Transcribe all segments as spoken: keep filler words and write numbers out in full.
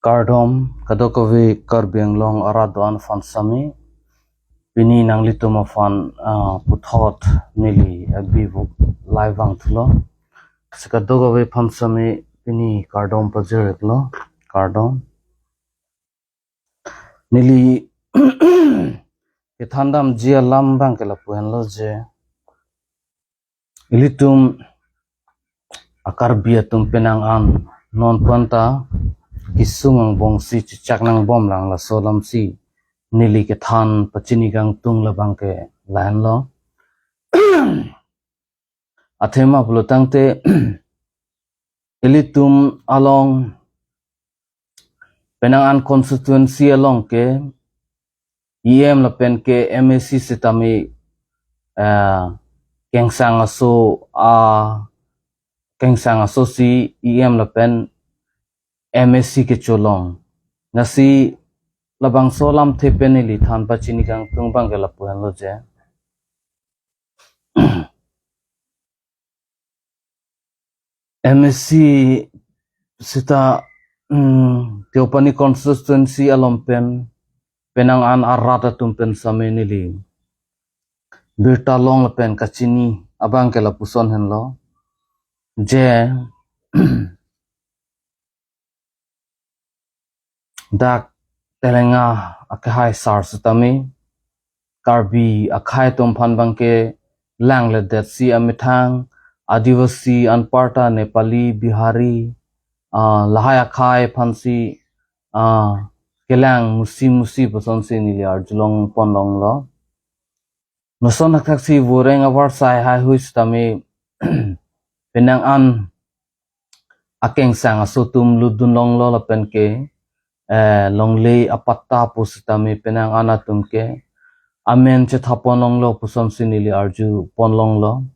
Kardom, kadokave Karbi Anglong arat do-an aphan sitame, pini nanglitum aphan, ah, puthot neli F B pu live vangthulo. Si kadokave aphan sitame pini kardom pajir-iklo, kardom. Neli kethandamji alam abangke lapu henlo je, ilitum a-Karbi atum penang an non panta kesung angbongsi chechak nangbomlang, laso alamsi neli kethan pachini kangtung labangke lahenlo. Athema pulo tangte, ilitum along penang an constituency along ke E M lapen ke M A C sitame, eh, kengsang aso, ah, kengsang aso si E M lapen M A C kecholong. Lasi labangso alamthe pen neli than pachini kangtung abangke lapu henlo je, M A C sita, mm, Deopani constituency along pen penang an arat atum pen sitame neli birta long lapen kachini abangke lapuson henlo je, dak Telenga akehai sar sitame Karbi akhei atum aphan abangke langledetsi amethang Adivasi anparta Nepali, Bihari, ah, lahai akhei aphansi, ah, kelang musi musi pusonsi neli arjulong ponlonglo. Lason thakthaksi voreng avarsai haihui sitame penang an akengsang aso atum lutdun longlo lapen ke, eh, longle apatta pusitame penang an atum ke amen chethapon longlo pusonsi neli arju ponlonglo.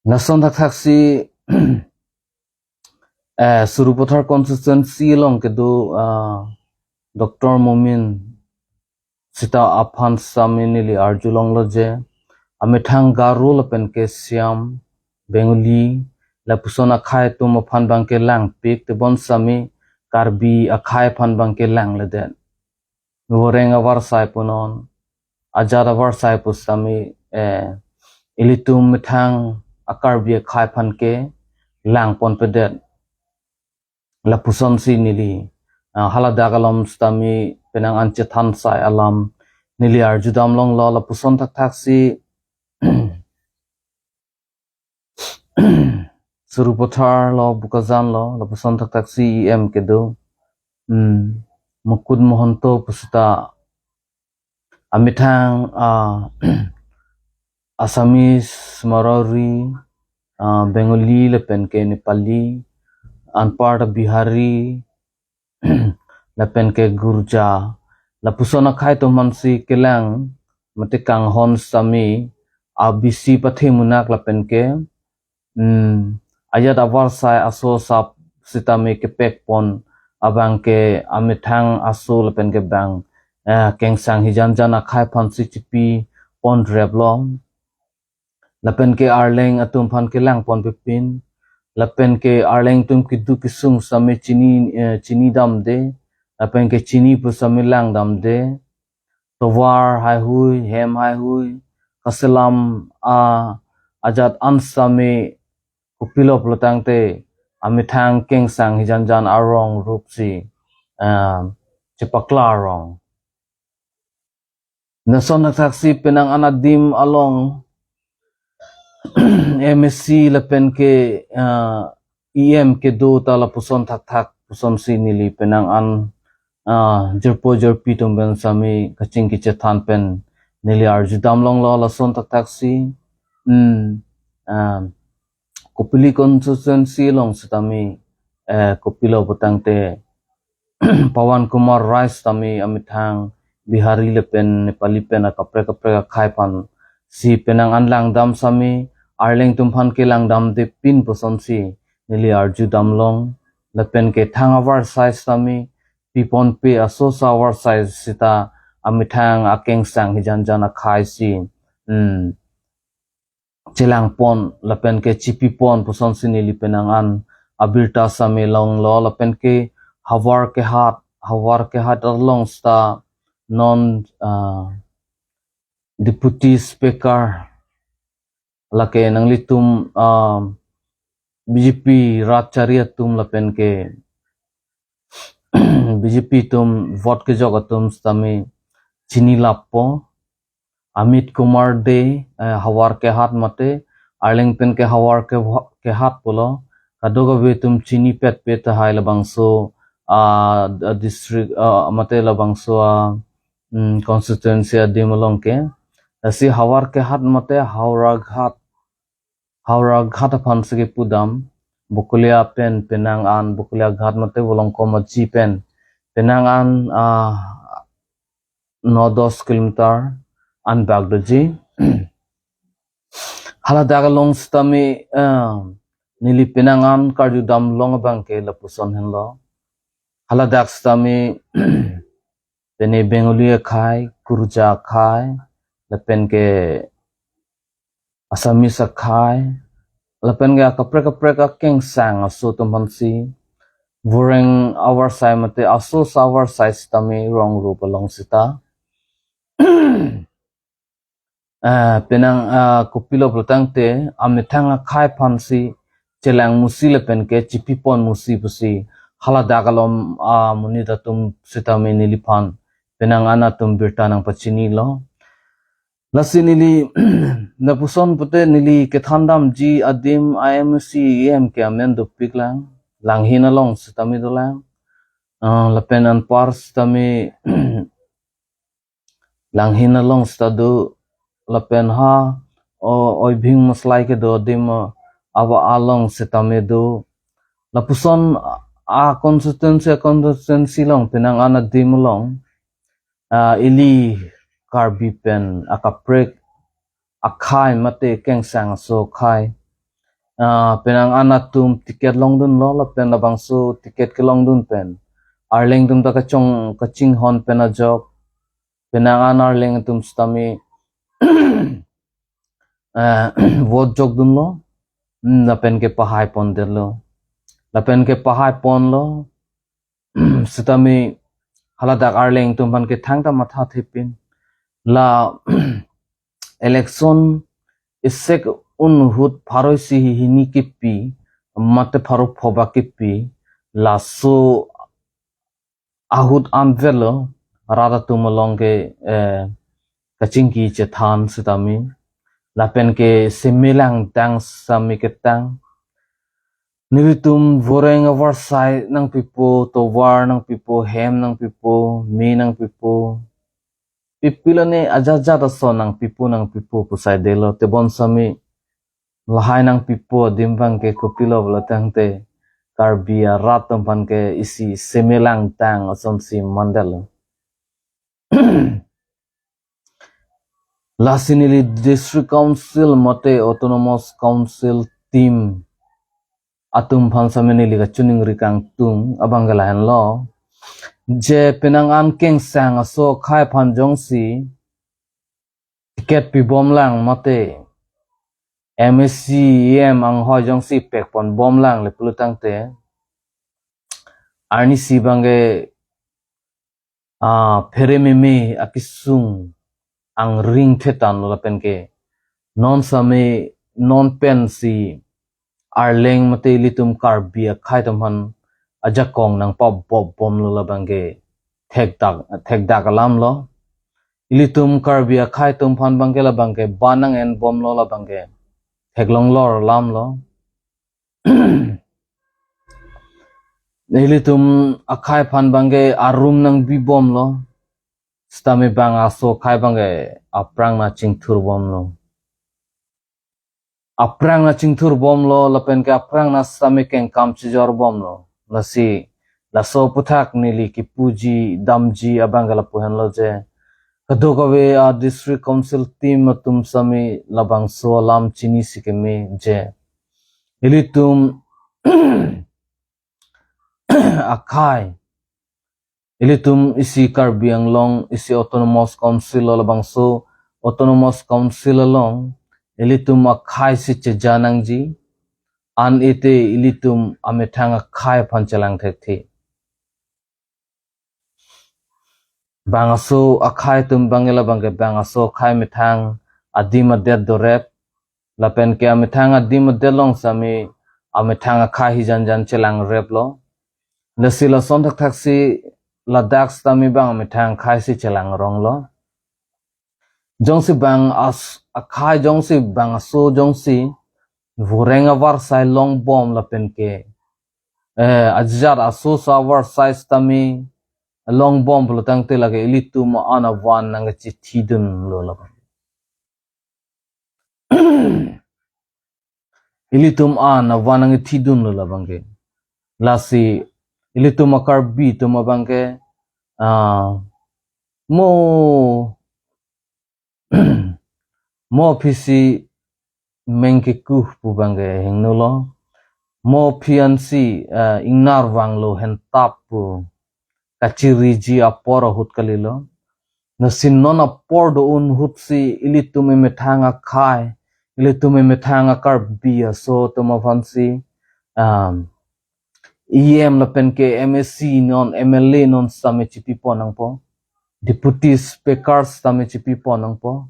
Lason thakthaksi, eh, Sarupathar constituency along kedo, ah, Doctor Momin sita aphan sitame neli arjulonglo je, amethang Garo lapen ke Siam, Bengali, lapuson akhei atum aphan abangke langpik, tebon sitame Karbi akhei aphan abangke langledet. Voreng avarsai punon, ajat avarsai pusitame, eh, ilitum methang a-Karbi akhei aphan ke langponpedet. Lapusonsi neli, ah, haladak alom sitame penang an chethansai alam neli arjudam longlo, lapuson thakthaksi Sarupathar lo, Bokajan lo, lapuson thakthaksi E M kedo, hmm, Mukut Mahanta pusita amethang, ah, Assamese, Marwari, ah, Bengali lapen ke Nepali, anparta Bihari, lapen ke Gurja, lapuson akhei atum aphansi kelang mate kanghon sitame a-bisi pathe munak lapen ke, hmm, ajat avarsai aso asap sitame kepekpon abangke amethang aso lapen ke bang, eh, kengsang hijanjan akhei aphansi chipiponreplo. Lapen ke Arleng atum aphan kelangponpepin. Lapen ke Arleng atum keduk kesung sitame chini, eh, chinidamde. Lapen ke chini pusitame langdamde. Tovar haihui, hem haihui, kaselam a, ajat an sitame kopilo pulo tangte amethang kengsang hijanjan arong rupsi, ah, chepaklarong. Lason thakthaksi penang an adim along M A C lapen ke, ah, E M kedo ta lapuson thakthak pusonsi neli penang an, ah, jirpo jirpi atum pen sitame kachingki chethan pen neli arjudam longlo lason thakthaksi. Hmm, ah, Kopili constituency along sitame, eh, kopilo pulo tangte Pawan Kumar Rai sitame amethang Bihari lapen Nepali pen akaprek kaprek akhei aphansi penang an langdam sitame Arleng atum aphan kelangdamdepin pusonsi neli arjudam long. Lapen ke thang avarsai sitame piponpe aso asa avarsai sita amethang akengsang hijanjan akheisi, hmm, chelangpon lapen ke chipipon pusonsi neli penang an abirta sitame longlo. Lapen ke Howraghat, Howraghat along seta non, ah, Deputy Speaker, lake nanglitum, ah, B J P rat chari atum lapen ke B J P atum vote kejok atum sitame chinilappo. Amit Kumar Dey, eh, Howraghat mate, arleng pen ke Howraghat pulo. Kadokave atum chinipet pet tahai labangso, ah, d-, district, ah, mate labangso, ah, mm, constituency adim along ke. Lasi Howraghat mate Howraghat, Howraghat aphan si kepudam, Bokolia pen penang an, Bokolia ghat mate Volongkom Aji pen penang an, ah, no dos kilometer an bak doji. Haladak along sitame, eh, neli penang an karjudam long abang ke lapuson henlo. Haladak sitame pine Bengali akhei, Gurja akhei, lapen ke Assamese akhei, lapen ke akaprek kaprek akengsang aso atum aphan si voreng avarsai mate aso avarsai sitame rong rup along seta. Ah, penang, ah, kopilo pulotangte, amethang akhei aphan si chelang musi lapen ke chipipon musi pusi haladak along, ah, amonit atum sitame neliphan penang an atum birta nangpachinilo. Lasi neli lapuson pute neli kethandamji adim I M C E M ke amen dopiklang, Langhin along sitame dolang. Ah, lapen anpar sitame Langhin along seta do, lapen ha, o, Oibhing Maslai kedo adim, o, ava along sitame do. Lapuson a constituency, a constituency along penang an adim along, ah, ili Karbi pen akaprek akhei mate kengsang aso akhei, ah, penang an atum ticket longdunlo, lapen labangso ticket kelongdun pen arleng atum ta kachong kachinghon pen ajok penang an arleng atum sitame, eh, vote jokdunlo, mm, lapen ke pahai pondetlo. Lapen ke pahai ponlo, sitame haladak arleng atum aphan ke thangta matha thepin. La election isek un ahut pharo isi hini kipi, mate pharo pho ba kipi, laso ahut anvetlo rat atum along ke, eh, kachingki chethan sitame, lapen ke semelang tang sitame ketang. Nelitum voreng avarsai nangpipo, tovar nangpipo, hem nangpipo, me nangpipo, pipilone ajat ajat ason nangpipo nangpipo pusaidetlo, tebon sitame lahai nangpipo adim abang ke kopilo pulotangte Karbi arat atum aphan ke isi semelang tang asonsi mandetlo. Lasi neli District Council mate Autonomous Council team atum aphan sitame neli kachiningri kangtung abang ke lahenlo. Je penang an kengsang aso akhei aphan jongsi ticket pibomlang mate M A C E M anghoi jongsi pekponbomlang le pulotangte, arnisi abang ke, ah, pherememe akesung angring thetan lo lapen ke non sitame non pensi arleng mate ilitum Karbi akhei atum aphan ajakong nangpabopbomlo labang ke thekdak, thekdak alamlo. Ilitum Karbi akhei atum aphan abang ke labang ke ban nang-enbomlo labang ke theklonglor alamlo. Ilitum akhei aphan abang ke arum nangbibomlo. Sitame bang aso akhei abang ke aphrang nangchingthurbomlo. Aphrang nangchingthurbomlo, lapen ke aphrang nang sitame kengkam chijorbomlo. Lasi, laso aphuthak neli kipuji, damji abang ke lapu henlo je, kadokave a District Council team atum sitame labangso alam chinisi keme je, ilitum akhei, ilitum isi Karbi Anglong, isi Autonomous Council lo, labangso Autonomous Council along ilitum akhei si cheja nangji, an ite ilitum amethang akhei aphan chelang thekthe. Bang aso akhai atum abang la abangke bang aso akhai methang adim adet dorep. Lapen ke amethang adim adet along sami amethang akhai hi janjan chelangreplo. Lasi lason thakthaksi ladak sitame bang amethang akhai si chelangronglo. Jongsi bang as-, akhai jongsi bang aso jongsi voreng avarsai longbom lapen ke, eh, ajat aso sa avarsai sitame longbom pulo tangte lake ilitum an avan nangkachethidunlo labang. Ilitum an avan nangkethidunlo labangke. Lasi ilitum a-Karbi atum abangke, ah, mo, mo aphi si meng kekuh pu abangke hengnolo. Mo aphi ansi, ah, ingnar vanglo hentap pu kachiriji apor ahut kalilo. Lasi non apor do-un ahut si ilitum emethang akhai, ilitum emethang a-Karbi aso atum aphansi, um, E M lapen ke M A C non, M L A non sitame chipipon nangpo. Deputy Speaker sitame chipipon nangpo.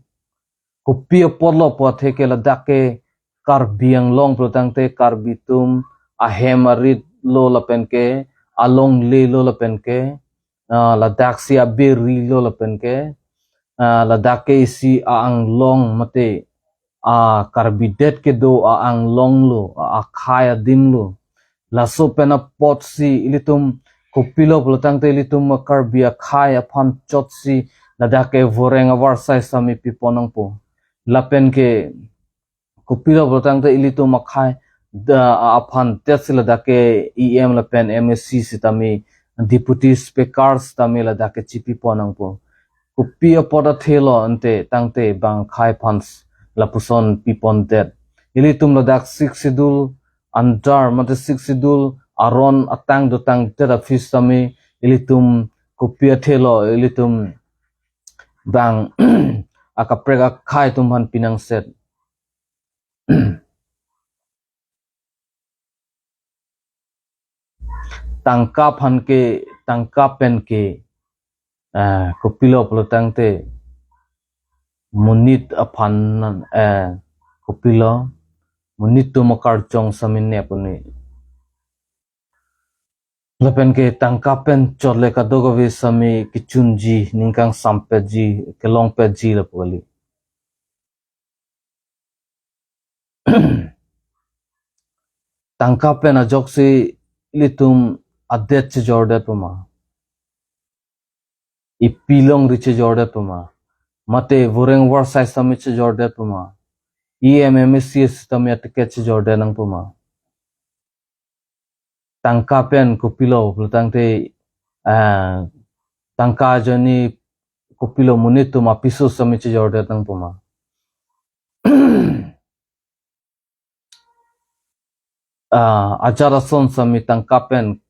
Kopi apotlo pu athe ke ladak ke Karbi Anglong pulo tangte Karbi atum ahem arit lo lapen ke alongle lo lapen ke, ah, ladak si aberi lo lapen ke, ah, ladak ke isi a-anglong mate a-Karbi det kedo a-anglong lo, a-, akhai adim lo. Laso pen apotsi ilitum kopilo pulo tangte ilitum a-Karbi akhai aphan chotsi ladak ke voreng avarsai sami pipon nangpo. Lapen ke kopilo pulo tangte ilitum akhai da aphan detsi ladak ke E M lapen M A C sitame Deputy Speaker sitame ladak ke chipipon nangpo. Kopi apot athelo ante tangte bang akhai aphan lapuson pipondet. Ilitum ladak Sixth Schedule under mate Sixth Schedule aron atang dotangdet aphi sitame ilitum kopi athelo ilitum bang akaprek akhai atum aphan pinangset. Tangka aphan ke, tangka pen ke, eh, kopilo pulo tangte monit aphan, eh, kopilo, monit atum akarjong sami nep uni. Lapen ke tangka pen chot le kadokave sami kechunji, ningkang sampetji, kelongpetji lapu kali. Tangka pen ajoksi ilitum adet chejordet puma. Ipi longri chejordet puma. Mate voreng avarsai sami chejordet puma. E M M A C sitame aticket chejordet nang puma. Tangka pen kopilo pulo tangte, ah, tangka ajoine kopilo monit atum apiso sami chejordet nang puma. Ah, ajat ason sami tangka pen,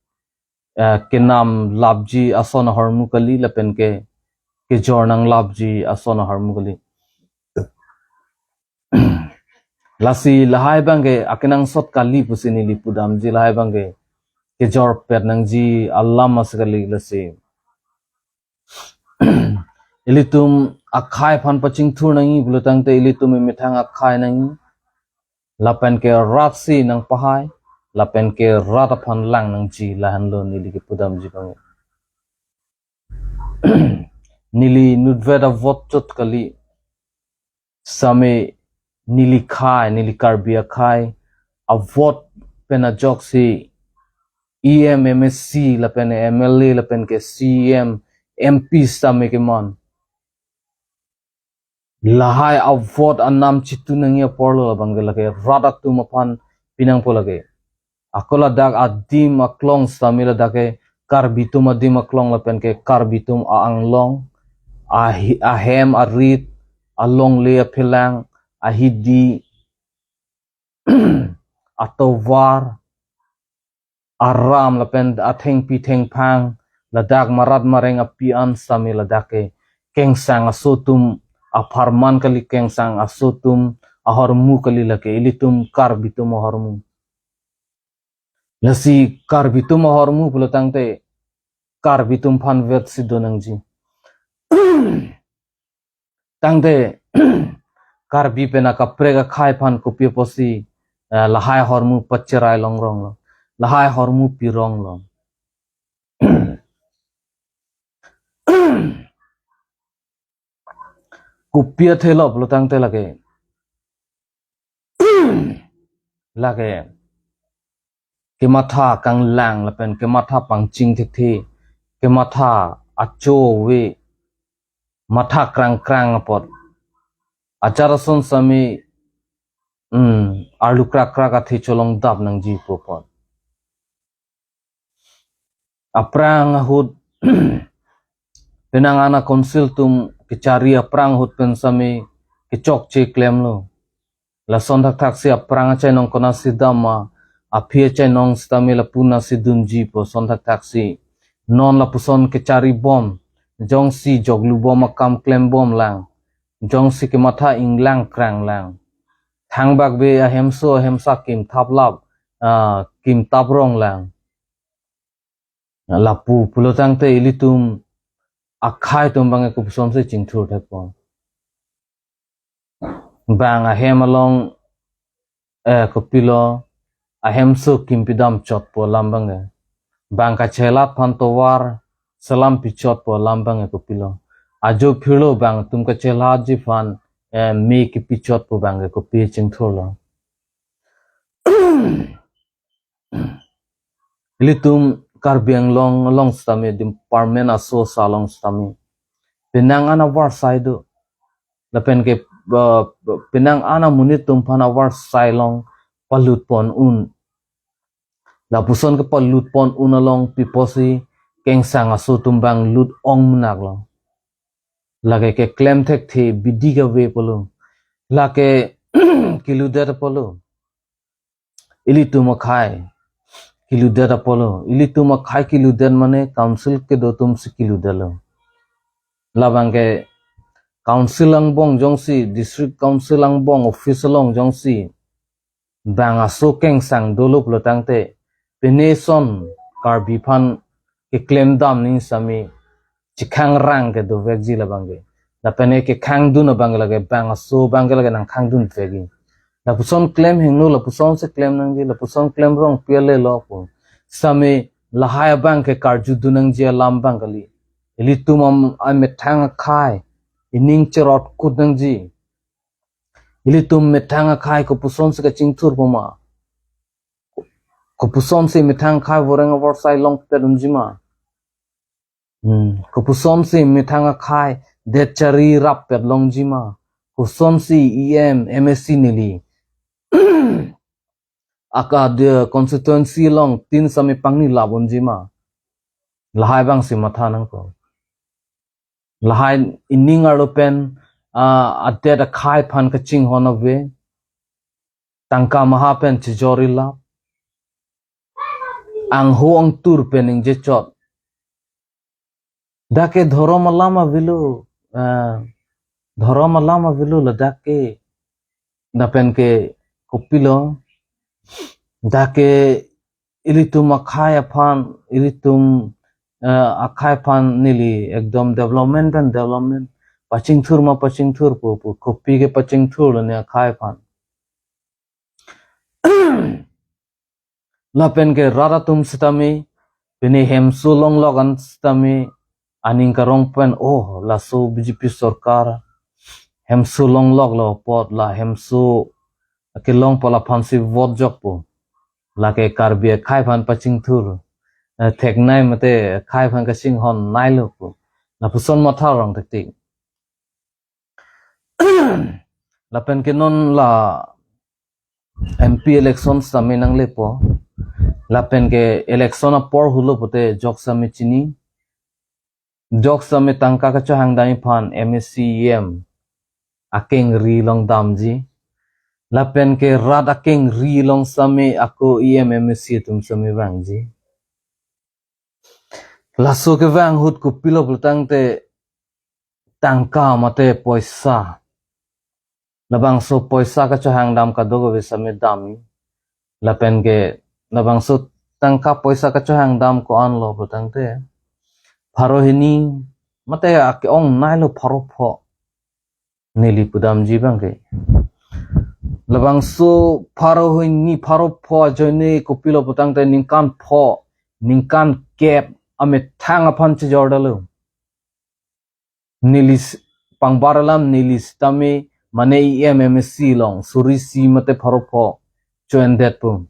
ah, kenam lapji ason ahormu kali lapen ke kejor nang lapji ason ahormu kali. Lasi lahai abangke akenangsot kali pusi neli pudamji, lahai abangke kejorpet nangji alam asi kali lasi. Ilitum akhai aphan pachingthur nangji pulo tangte ilitum emethang akhai nangji. Lapen ke rat si nangpahai, lapen ke rat aphan lang nangji, lahenlo neli kepudamji abang. Neli nutvet avot chot kali. Sami neli akhai, neli Karbi akhai, avot pen ajoksi E M, M A C, lapen M L A, lapen ke C E M, M P sami keman. Lahai avot anam chitu nangji aporlo labangke lake rat atum aphan pinangpo lake. Ako ladak adim aklong sami ladak ke Karbi atum adim aklong lapen ke Karbi atum a-anglong, ahi-, ahem arit, alongle aphelang, ahidi, atovar, aram lapen athengpi thengphang, ladak marat mareng api an sami ladak ke kengsang aso atum apharman kali, kengsang aso atum ahormu kali lake, ilitum Karbi atum ahormu. Lasi Karbi atum ahormu pulo tangte Karbi atum aphan vetsi do nangji. Tangte Karbi pen akaprek akhei aphan kopi apotsi, eh, lahai ahormu pacherai longrong lo, lahai ahormu pirong lo. Kopi athe lo pulo tangte lake, lake kematha kanglang lapen kematha pangching thekthe, kematha acho ave, matha krangkrang apot, achar ason sitame, hmm, arlu krakra athe cholongdap nangji pu apot. Aphrang ahut penang ana council atum kechari aphrang ahut pen sitame kechokche klemlo. Lason thakthaksi aphrang achainong konatsi dam ma, aphi achainong sitame lapu nasi dunji pu ason thakthaksi. Non lapuson kechari bom, jongsi joklu bom akam klem bomlang, jongsi kematha inglang kranglang, thangbak be ahemso ahemsa kimthap lap, ah, kimthap ronglang. Lapu pulo tangte ilitum akhei atum abang kopusonsi chingthur thekpo. Bang ahem along, eh, kopilo, ahemso kim pidam chotpo alam abang. Bang kachelat aphan tovar selam pichotpo alam abang kopilo. Ajo phirlo bang atum kachelatji aphan, eh, me kipichotpo abang kopi chingthurlo. Ilitum Karbi Anglong along sitame, department aso asa along sitame, penang ana avarsai do. Lapen ke, uh, penang ana monit atum aphan avarsai along palut pon un. Lapuson kepalut pon un along pi apotsi kengsang aso atum abang lut ong menak lo. Lake keklem thekthe bidi kave pulo. Lake kiludet pulo. Ilitum akhei kiludet pulo. Ilitum akhei kiludet mane council kedo atumsi kiludetlo. Labang ke council angbong jongsi, district council angbong office along jongsi bang aso kengsang dolo pulo tangte, pine ason Karbi aphan keklem dam ning sitame chikhangrang ke dovekji labang ke. Lapen ke khangdun abang ke lake bang aso abang ke lake nangkhangdun vekji. Lapuson klem hingno, lapusonsi klem nangji, lapuson klem rong piale lo pu. Sitame lahai abang ke karjudun nangji alam abang kali. Ilitum am-, amethang akhei ining cherot kut nangji. Ilitum methang akhei kopusonsi kachingthurpo ma? Kopusonsi methang akhei voreng avarsai longpet unji ma? Hmm, kopusonsi methang akhei det chari rappet longji ma? Kosonsi E M, M A C neli aka de constituency along tin sitame pangni lap unji ma? Lahai abangsi matha nangkok. Lahai ining arlo pen, ah, adet akhei aphan kachinghon ave. Tangka maha pen chejor ilap. Angho angtur pen ingjechot. Dak ke dhorom alam avelo, ah, dhorom alam avelo ladak ke. Lapen ke kopilo. Dak ke ilitum akhei aphan, ilitum, eh, akhei aphan neli ekdom development pen development. Pachingthur ma pachingthurpo pu, kopi ke pachingthurlo ne akhei aphan. Lapen ke rat atum sitame, pine hemso longlok an sitame, aning karong pen, oh, laso B J P sorkar, hemso longloklo apot la hemso kelong pu laphansi vote jokpo. Lake Karbi akhei aphan pachingthur. Eh, theknei mate akhei aphan kachinghon neilo pu. Lapuson matha rong thektik. Lapen ke non la M P election sitame nanglepo. Lapen ke election apor hulo pute jok sitame chini. Jok sitame tangka kachohang dam aphan M A C E M akengri along damji. Lapen ke rat akengri along sitame ako E M M A C atum sitame vangji. Laso kevang ahut kopilo pulo tangte tangka mate poisa. Labangso poisa kachohang dam kadokave sitame dam. Lapen ke labangso tangka poisa kachohang dam ko-anlo pulo tangte, pharo hini Mate ake-ong nailo pharo pho. Neli pudamji abangke. Labangso pharo hini pharo pho ajoine kopilo putangte ningkan pho, ningkan kep amethang aphan chejordetlo. Neli s-, pangbar alam neli sitame mane E M M A C along, suri isi mate pharo pho, cho-endetpo.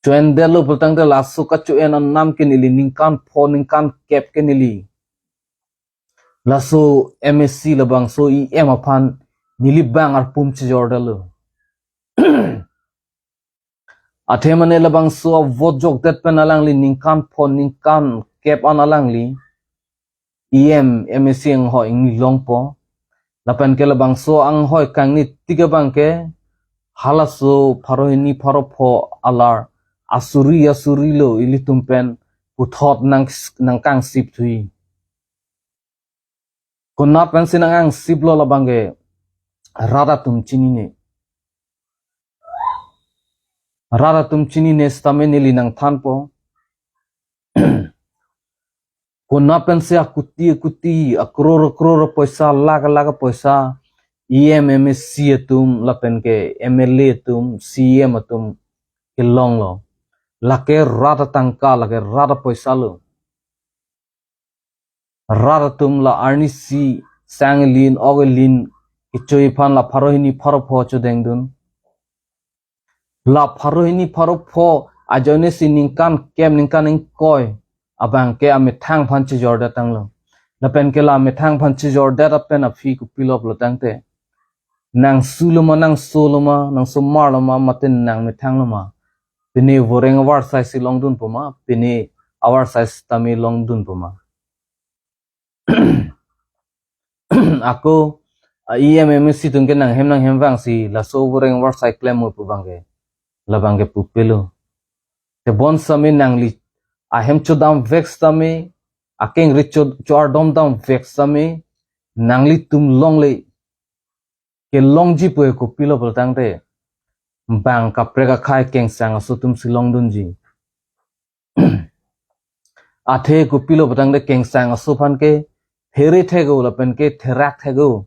Cho-endetlo putangte laso kacho-en anam ke neli ningkan pho, ningkan kep ke neli laso M A C labangso E M aphan neli bang arpum chejordetlo. Athe mane labangso avot jokdet pen alangli ningkan pho, ningkan kep an alangli E M, M A C anghoi ingni longpo. Lapen ke labangso anghoi kangni tik abangke halaso pharo hini pharo pho alar asuri asuri lo ilitum pen puthot nang, nangkangsip thuji. Konat pensi nangkangsiplo labangke rat atum chinine. Rat atum chinine sitame neli nangthanpo. Konat pensi akuti akuti, akror akror poisa, lakh lakh poisa, E M, M A C atum, lapen ke M L A atum, C E M atum kelonglo. Lake rat atangka, lake rat apoisa lo. Rat atum la arnisi sang elin, ok elin, kechoi aphan la pharo hini pharo pho chodengdun. La pharo hini pharo pho ajoine si ningkan kep ningkan ingkoi abangke amethang aphan chejordet tanglo. Lapen ke la amethang aphan chejordet apen aphi kopilo pulotangte, nang su loma, nang so loma, nang somar loma, mate nang methang loma? Pine voreng avarsai si longdunpo ma, pine avarsai sitame longdunpo ma? Ako, a, E M M A C atum ke nanghem nanghem vangsi laso voreng avarsai klemmo pu abangke, labangke pupelo. Tebon sitame nangli ahem chodamvek sitame, akengri cho, cho-ardom damvek sitame, nanglitum longle kelongji pu kopilo pulotangte, bang kaprek akhai kengsang aso atum si longdunji. Athe kopilo pulotangte kengsang aso aphan ke phere thek-o, lapen ke therak thek-o,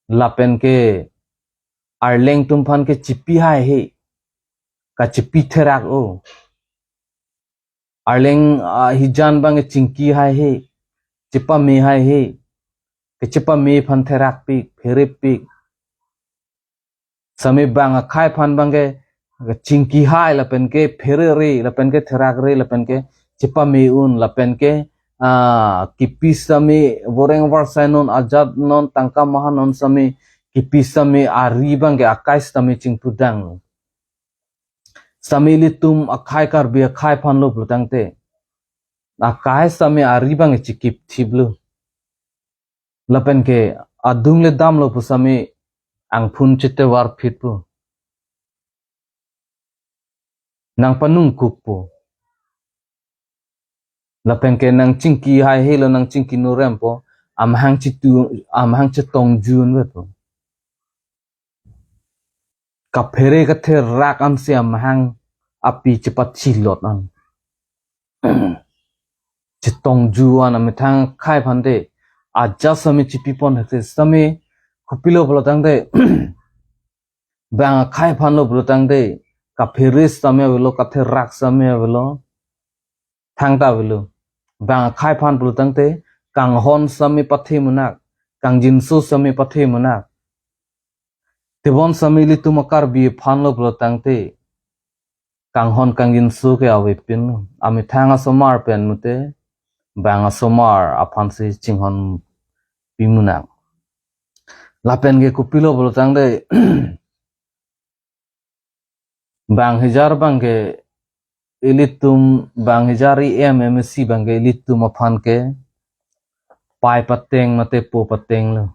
lapen ke arleng atum aphan ke chipi haihe, kachipi therak-o. Arleng, a, hijan abangke chingki haihe, chepame haihe, kechepame aphan therakpik, pherepik. Sitame bang akhai aphan abangke chingki hai lapen ke pherere, lapen ke therakre, lapen ke chepame un, lapen ke, a, kipi sitame voreng avarsai non, ajat non, tangka maha non sitame, kipi sitame ari abangke akai sitame chingpudang. Sitame ilitum akhai Karbi akhai aphan lo pulotangte, akai sitame ari abangke chikipthiplo. Lapen ke adung le damlo pu sitame angphun chetevarphitpo, nangpanungkukpo. Lapen ke nangchingki haihelo, nangchingki norempo, amahang chitu, amahang chetongju unvetpo. Kaphere katherak ansi amahang api chepachilot an. Chetongju an amethang akhai aphante ajat sitame chipipon hekte sitame kopilo pulotangte, bang akhai aphan lo pulotangte, kaphere sitame avelo, katherak sitame avelo, thangta avelo. Bang akhai aphan pulotangte, kanghon sitame pathe munak, kangjinso sitame pathe munak. Tebon sitame ilitum a-Karbi aphan lo pulotangte, kanghon kangjinso ke avepin, amethang asomar pen mute, bang asomar aphansi chinghonpi munak. Lapen ke kopilo pulotangte, bang hijar abangke ilitum, bang hijar E M M A C abangke ilitum aphan ke pai pateng mate po patenglo.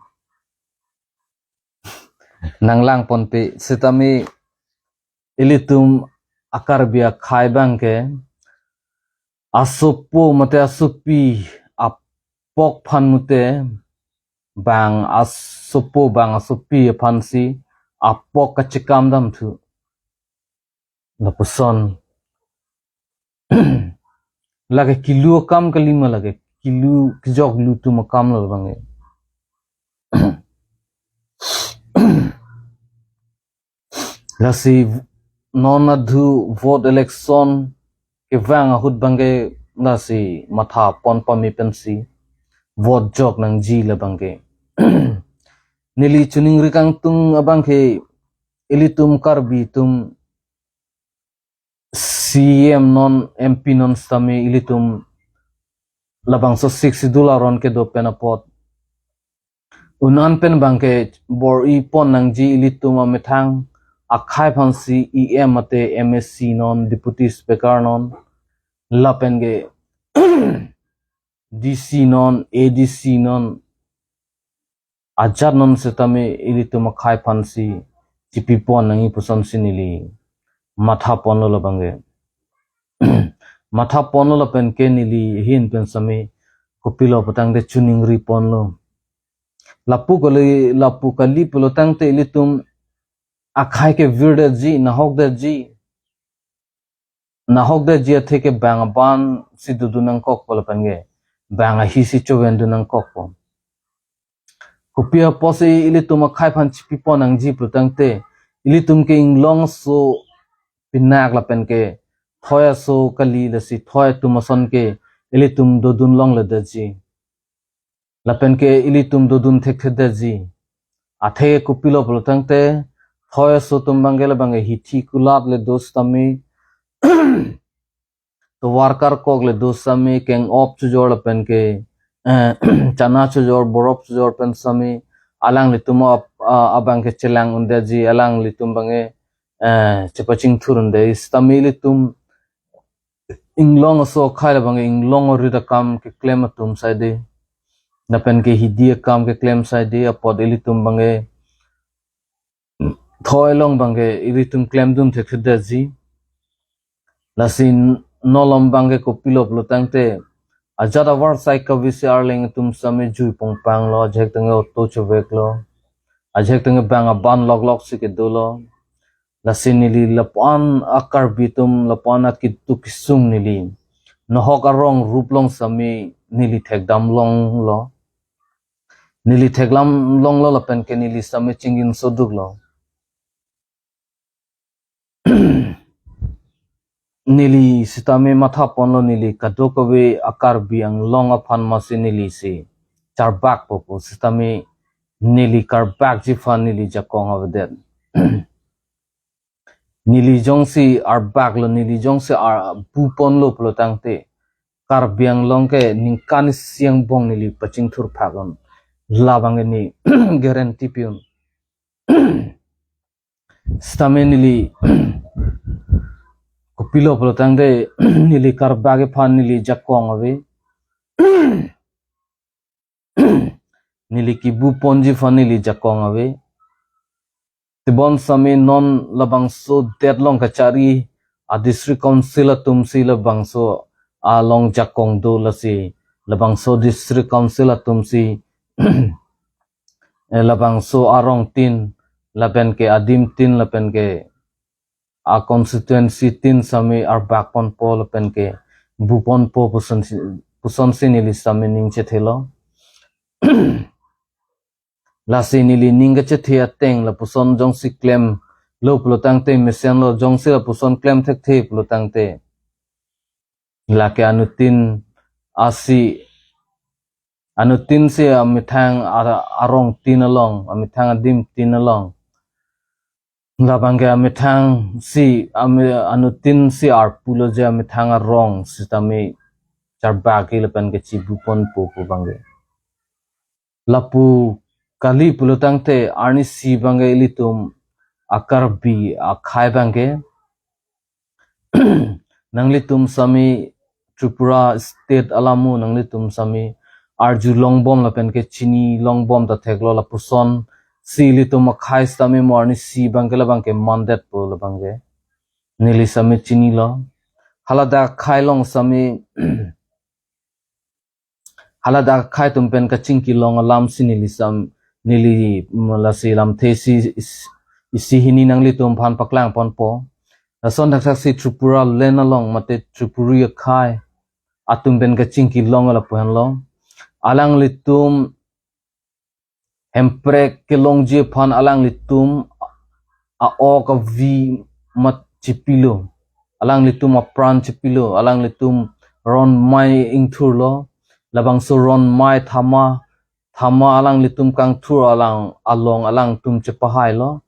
Nanglangponpe sitame ilitum a-Karbi akhai abangke asopo mate asopi apok aphan mute bang asopo bang asopi aphansi apok kachekam damthu. Lapuson. Lake kilu akam kalima lake. kilu kijok lu atum akam lo abangke. Lasi non adhu vote election kevang ahut abangke lasi matha pon pame pensi vote jok nangji labangke. Neli choningri kangtung abangke ilitum Karbi atum C E M non, M P non sitame ilitum labangso Sixth Schedule aron kedo pen apot un-an pen abangke bor-i pon nangji ilitum amethang akhei aphansi E M mate M A C non, Deputy Speaker non, lapenke D C non, A D C non, ajat non sitame ilitum akhei aphansi chipi pon nangji pusonsi neli matha ponlo labangke. Matha ponlo lapenke neli ahin pen sitame kopilo pulotangte choningri ponlo. Lapu kali, lapu kali pulotangte ilitum akhei kevirdetji, nahokdetji. Nahokdetji atheke bang aban si dodun nangkokpo lapenke bang ahi si chovendun nangkokpo. Kopi apotsi ilitum akhei aphan chipi pon nangji pulotangte, ilitum ke inglong aso pinak lapenke thoi aso kali, lasi thoi atum asonke ilitum dodun longledetji. Lapenke ilitum dodun thekthedetji. Athe kopilo pulotangte, thoi aso atum abangke labangke hithi kulat le do sitame, tovar karkok le do sitame, keng-op chojor lapenke, eh, chana chojor, borop chojor pen sitame, alanglitum ap-, a-, abangke chelang undetji, alanglitum abangke, eh, chepachingthur unde sitame ilitum inglong aso akhei labangke inglong arit akam keklem atum saide, lapenke hidi akam keklem saide apot ilitum abangke thoi along abangke ilitum klemdun thekthedetji. Lasi nolom abangke kopilo pulotangte, ajat avarsai kave si arleng atum sitame jui pongpanglo, ajahak tangte auto choveklo, ajahak tangte bang aban loklok si kedolo. Lasi neli lapu-an a-Karbi atum, lapu-an akitu kisung neli nahok arong rup along sitame neli thekdam longlo. Neli thekdam longlo lapenke neli sitame chingginsoduklo. Neli sitame matha ponlo, neli kadokave a-Karbi Anglong aphan masi nelisi charbakpo pu sitame neli karbakji aphan neli jakong avedet. Neli jongsi arbaklo, neli jongsi ar-, bu ponlo pulotangte, Karbi Anglong ke ningkan isi angbong neli pachingthur phak un. Labangke ne guarantee pi un. Sitame neli kopilo pulotangte neli karbakji aphan neli jakong ave. Neli kibu ponji aphan neli jakong ave. Tebon sitame non labangso det along kachari a-district council atumsi labangso along jakong do, lasi labangso district council atumsi, eh, labangso arong tin lapenke adim tin lapenke a-constituency tin sitame arbak ponpo lapenke bu ponpo pusonsi, pusonsi neli sitame ning chethelo. Lasi neli ning kachethe ateng lapuson jongsi klemlo pulotangte mesenlo, jongsi lapuson klem thekthe pulotangte, lake anuttin asi, anuttinsi amethang ar-, arong tin along, amethang adim tin along, labangke amethangsi, ame-, anuttinsi arpulo je amethang arong sitame charbakji lapenke chibu ponpo pu abangke. Lapu kali pulotangte arnisi abangke ilitum a-Karbi akhei abangke nanglitum sitame Tripura state alamo nanglitum sitame arjulongbom lapenke chinilongbom ta theklo, lapusonsi ilitum akhei sitame mo arnisi abangke labangke mandetpo labangke neli sitame chinilo. Haladak akhei along sitame haladak akhei atum pen kachingki long alamsi neli sitame, neli, mm, lasi lamthe isi, is-, isi hini nanglitum aphan paklang ponpo. Lason thakthaksi Tripura land along mate Tripuri akhei atum pen kachingki long lapu henlo. Alanglitum hemprek kelongji aphan alanglitum a-ok avi mat chipilo. Alanglitum apran chipilo. Alanglitum ron mai ingthurlo. Labangso ron mai thama, thama alanglitum kangthur alang along alangtum chepahailo.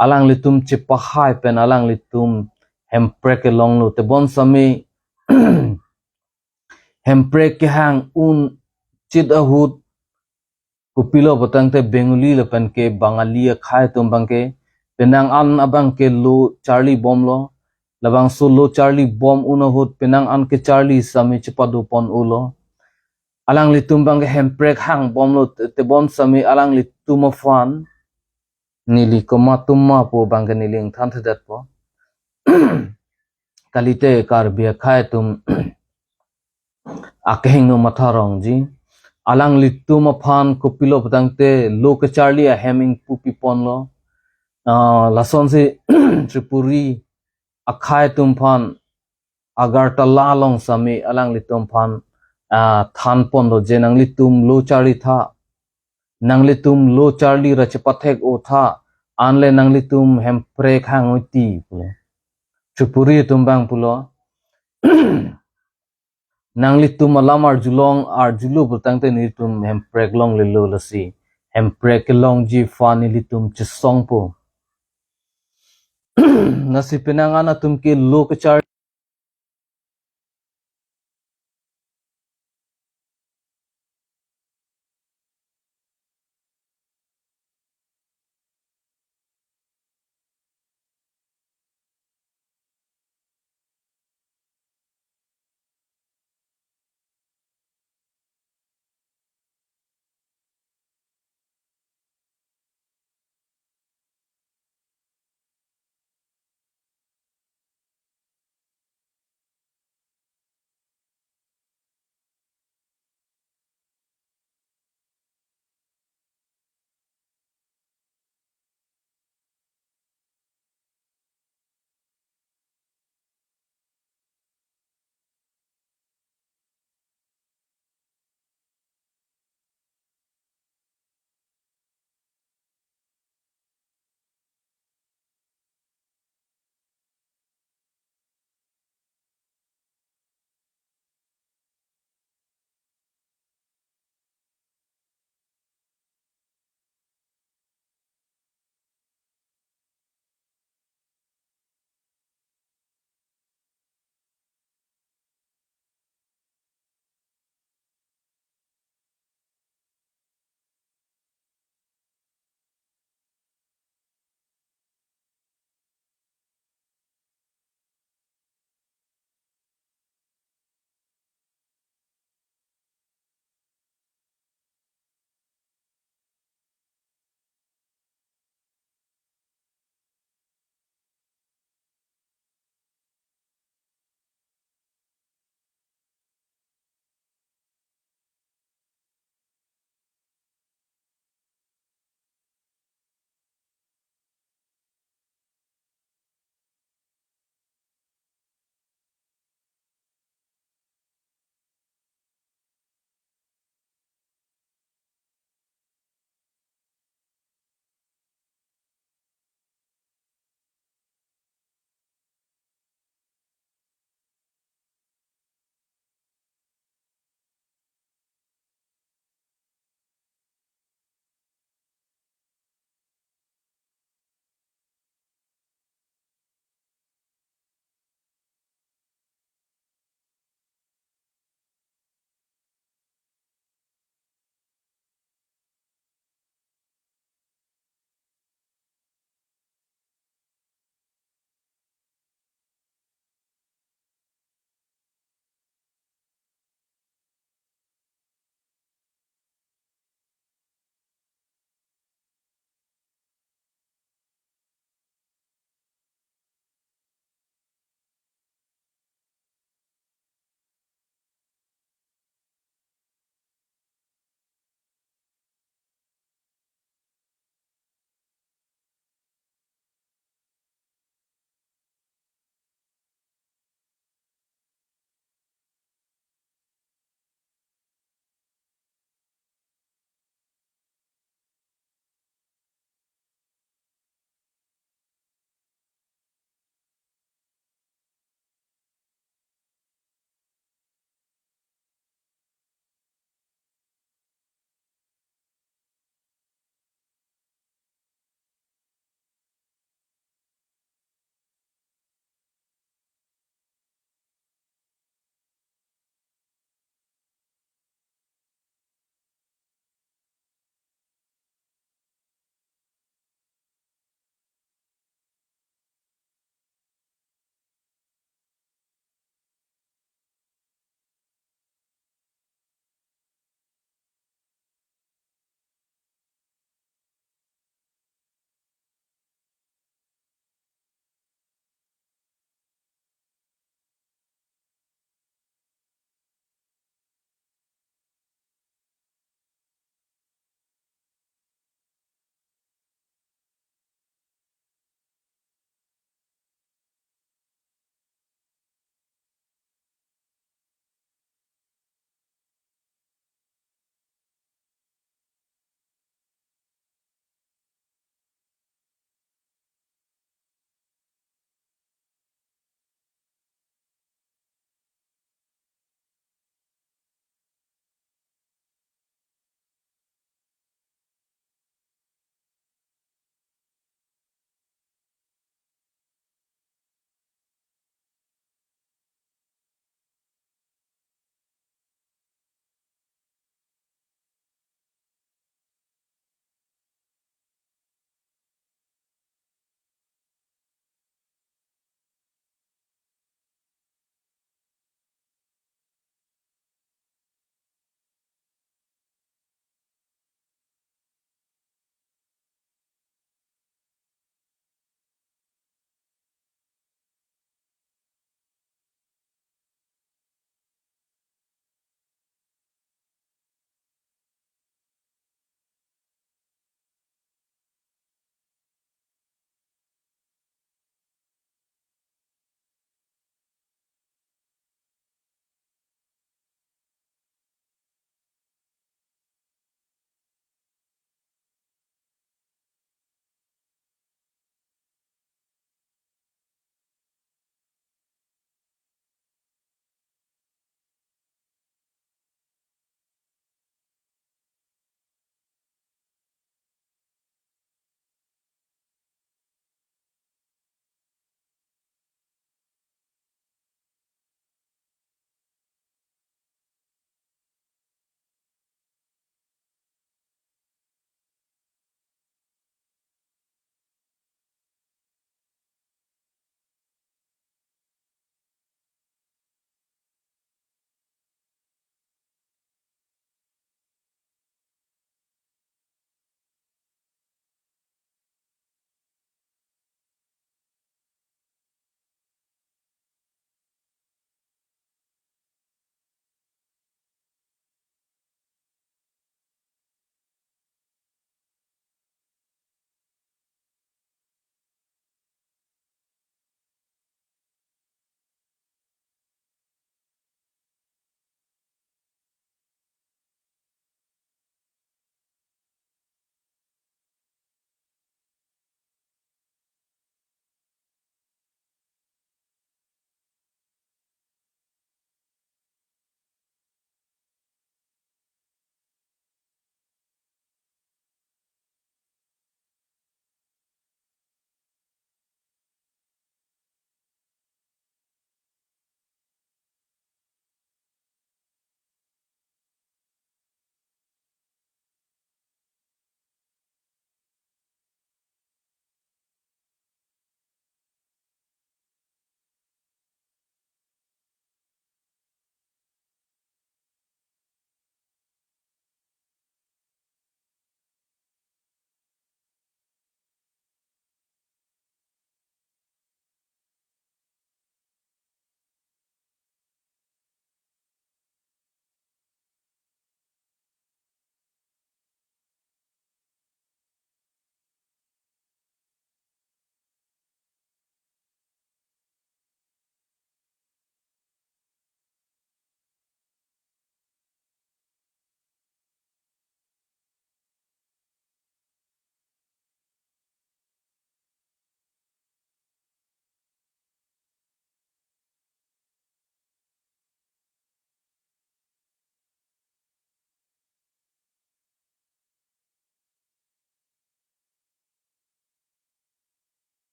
Alanglitum chepahai pen alanglitum hemprek kelonglo. Tebon sami hemprek kehang un chit ahut kopilo putangte Bengali lapen ke Bangali akhai atum abangke penang an abangke lo charli bomlo. Labangso lo charli bom un ahut penang an kecharli sami chepado pon-olo. Alanglitum abangke hemprek hang bomlo te-, tebon sami alanglitum aphan neli komat atum ma pu abangke neli ingthan thedetpo. Kalite Karbi akhai atum akehingno matha rongji. Alanglitum aphan kopilo putangte lo kecharli ahem ingpu piponlo. Ah, lasonsi Tripuri akhai atum aphan Agartala along sami alanglitum aphan, ah, than ponlo je nanglitum lo charli tha. Nanglitum lo charli ra chepathek-o tha. Anle nanglitum hemprek hang-oi ti pulo. Tripuri atum abang pulo. Nanglitum alam arjulong arjulo putangte nelitum hemprek longlelo lasi. Hemprek kelongji aphan nelitum chesongpo. Lasi penang an atum ke lo kechar